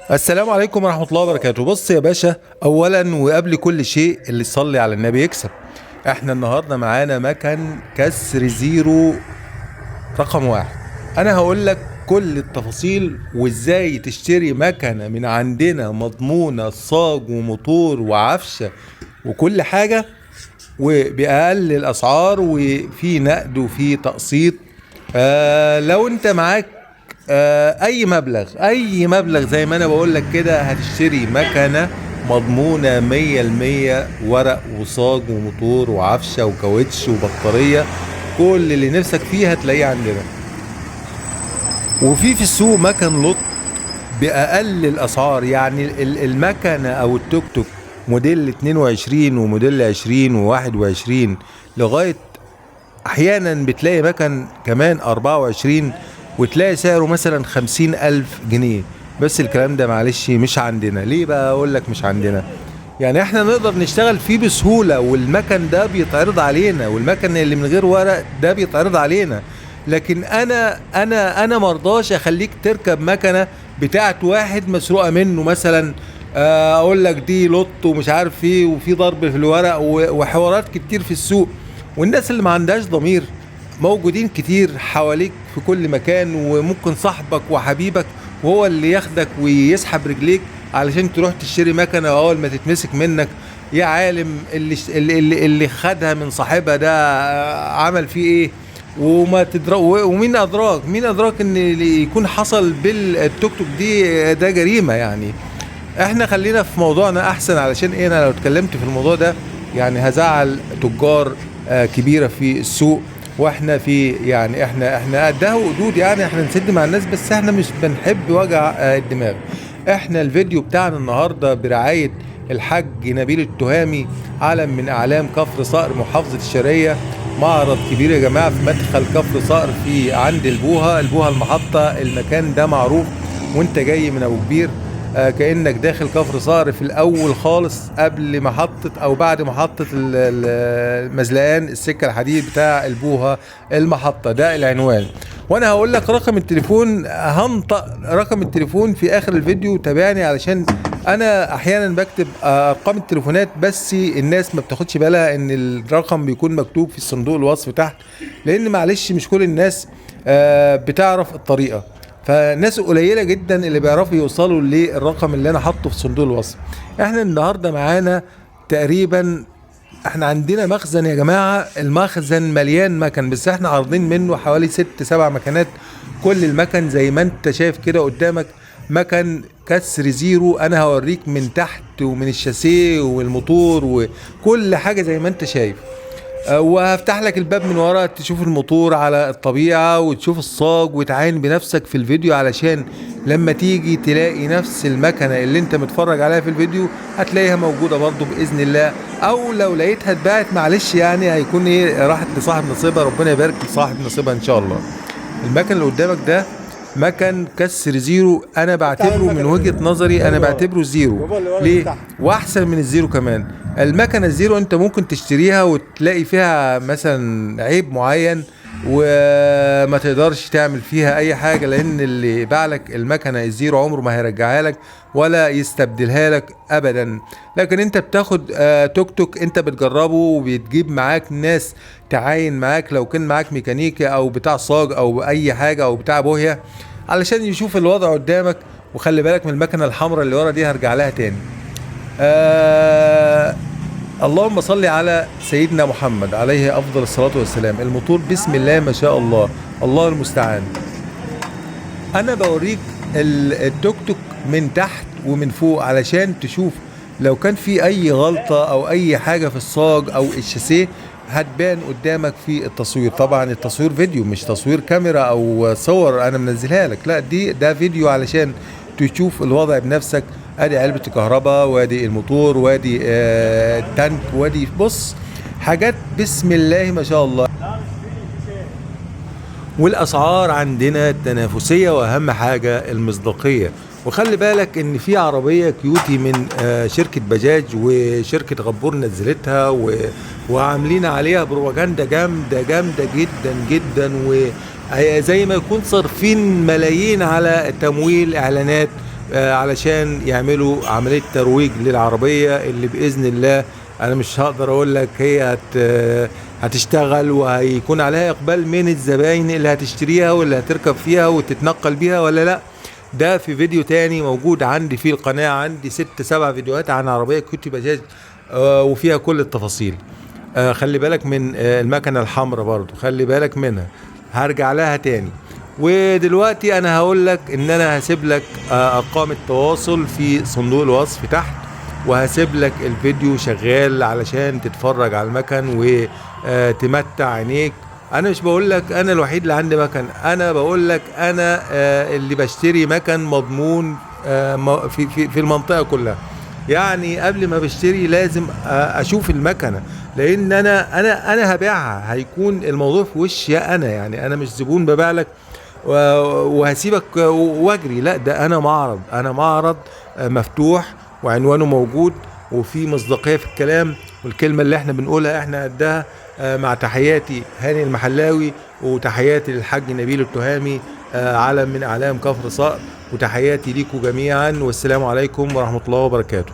السلام عليكم ورحمة الله وبركاته. بص يا باشا، أولا وقبل كل شيء اللي يصلي على النبي يكسب. احنا النهاردة معانا مكن كسر زيرو رقم 1. أنا هقول لك كل التفاصيل وازاي تشتري مكنة من عندنا مضمونة، صاج وموتور وعفشة وكل حاجة، وبأقل الأسعار، وفي نقد وفي تقسيط. لو انت معاك اي مبلغ، اي مبلغ زي ما انا بقول لك كده، هتشتري مكنه مضمونه 100%، ورق وصاج وموتور وعفشه وكاوتش وبطاريه، كل اللي نفسك فيه هتلاقيه عندنا. وفي السوق مكن لط باقل الاسعار، يعني المكنه او التوك توك موديل 22 وموديل 20 و21 لغاية احيانا بتلاقي مكن كمان 24 وتلاقي سعره مثلا 50,000 جنيه. بس الكلام ده معلش مش عندنا. ليه بقى اقول لك مش عندنا؟ يعني احنا نقدر نشتغل فيه بسهولة، والمكن ده بيتعرض علينا، والمكن اللي من غير ورق ده بيتعرض علينا، لكن انا مرضاش اخليك تركب مكنة بتاعت واحد مسروقة منه مثلا، اقول لك دي لط ومش عارف ايه، وفي ضرب في الورق وحوارات كتير في السوق، والناس اللي ما عندهاش ضمير موجودين كتير حواليك في كل مكان، وممكن صاحبك وحبيبك وهو اللي ياخدك ويسحب رجليك علشان تروح تشتري مكنة، واول ما تتمسك منك يا عالم اللي خدها من صاحبها ده عمل فيه ايه، وما تدرك، ومين ادراك، مين ادراك ان اللي يكون حصل بالتوك توك دي ده جريمة. يعني احنا خلينا في موضوعنا احسن، علشان ايه؟ انا لو اتكلمت في الموضوع ده يعني هزعل تجار كبيرة في السوق، واحنا في يعني احنا قدها وقدود، يعني احنا نسد مع الناس، بس احنا مش بنحب وجع الدماغ. احنا الفيديو بتاعنا النهارده برعاية الحاج نبيل التهامي، علم من اعلام كفر صقر محافظة الشرقية. معرض كبير يا جماعة في مدخل كفر صقر في عند البوهة، البوهة المحطة، المكان ده معروف وانت جاي من ابو كبير، كأنك داخل كفر صقر في الأول خالص، قبل محطة أو بعد محطة المزلقان، السكة الحديد بتاع البوهة المحطة، ده العنوان. وأنا هقول لك رقم التليفون، هنطق رقم التليفون في آخر الفيديو، تابعني علشان أنا أحيانا بكتب أرقام التليفونات بس الناس ما بتاخدش بالها إن الرقم بيكون مكتوب في صندوق الوصف تحت، لأن معلش مش كل الناس بتعرف الطريقة، فناس قليلة جدا اللي بيعرفوا يوصلوا للرقم اللي انا حاطه في صندوق الوصف. احنا النهارده معانا تقريبا، احنا عندنا مخزن يا جماعة، المخزن مليان مكن، بس احنا عارضين منه حوالي 6-7 مكنات. كل المكن زي ما انت شايف كده قدامك مكن كسر زيرو، انا هوريك من تحت ومن الشاسيه والموتور وكل حاجة زي ما انت شايف، وهفتح لك الباب من ورا تشوف الموتور على الطبيعة وتشوف الصاج وتعاين بنفسك في الفيديو، علشان لما تيجي تلاقي نفس المكنة اللي انت متفرج عليها في الفيديو هتلاقيها موجودة برضو بإذن الله، او لو لقيتها اتباعت معلش يعني هيكون ايه، راحت لصاحب نصيبها، ربنا يبارك لصاحب نصيبها ان شاء الله. المكن اللي قدامك ده مكن كسر زيرو، انا بعتبره من وجهة نظري انا بعتبره زيرو. ليه؟ واحسن من الزيرو كمان. المكنة الزيرو انت ممكن تشتريها وتلاقي فيها مثلا عيب معين وما تقدرش تعمل فيها اي حاجة، لان اللي باع لك المكنة الزيرو عمره ما هيرجعها لك ولا يستبدلها لك ابدا. لكن انت بتاخد توك توك انت بتجربه وبتجيب معاك ناس تعاين معاك، لو كان معاك ميكانيكي او بتاع صاج او اي حاجة او بتاع بوهية، علشان يشوف الوضع قدامك. وخلي بالك من المكنة الحمراء اللي ورا دي، هرجع لها تاني. اللهم صل على سيدنا محمد عليه افضل الصلاة والسلام. الموتور بسم الله ما شاء الله، الله المستعان. انا بوريك التوك توك من تحت ومن فوق علشان تشوف لو كان في اي غلطة او اي حاجة في الصاج او الشاسيه هتبان قدامك في التصوير. طبعا التصوير فيديو مش تصوير كاميرا او صور انا منزلها لك، لا ده فيديو علشان تشوف الوضع بنفسك. ادي علبة الكهرباء، وادي الموتور، وادي التانك، وادي بص حاجات بسم الله ما شاء الله. والاسعار عندنا تنافسية، واهم حاجة المصداقية. وخلي بالك ان في عربية كيوتي من شركة بجاج وشركة غبور نزلتها وعاملين عليها بروباجندا جامدة جامدة جدا جدا، وزي ما يكون صارفين ملايين على تمويل اعلانات علشان يعملوا عملية ترويج للعربية اللي بإذن الله أنا مش هقدر أقول لك هي هتشتغل وهيكون عليها إقبال من الزباين اللي هتشتريها واللي هتركب فيها وتتنقل بيها ولا لا. ده في فيديو تاني موجود عندي في القناة، عندي 6-7 فيديوهات عن عربية كيوتي باجاج، وفيها كل التفاصيل. خلي بالك من المكنة الحمراء برضو، خلي بالك منها، هرجع لها تاني. ودلوقتي انا هقول لك ان انا هسيب لك ارقام التواصل في صندوق الوصف تحت، وهسيب لك الفيديو شغال علشان تتفرج على المكن وتمتع عينيك. انا مش بقول لك انا الوحيد اللي عندي مكن، انا بقول لك انا اللي بشتري مكن مضمون في المنطقة كلها. قبل ما بشتري لازم اشوف المكنة، لان انا هبيعها، هيكون الموضوع في وشي انا، انا مش زبون ببيع لك وهسيبك واجري، لا ده انا معرض، انا معرض مفتوح وعنوانه موجود وفي مصداقية في الكلام، والكلمة اللي احنا بنقولها احنا قدها. مع تحياتي هاني المحلاوي، وتحياتي للحاج نبيل التهامي، علم من اعلام كفر صقر، وتحياتي ليكم جميعا، والسلام عليكم ورحمة الله وبركاته.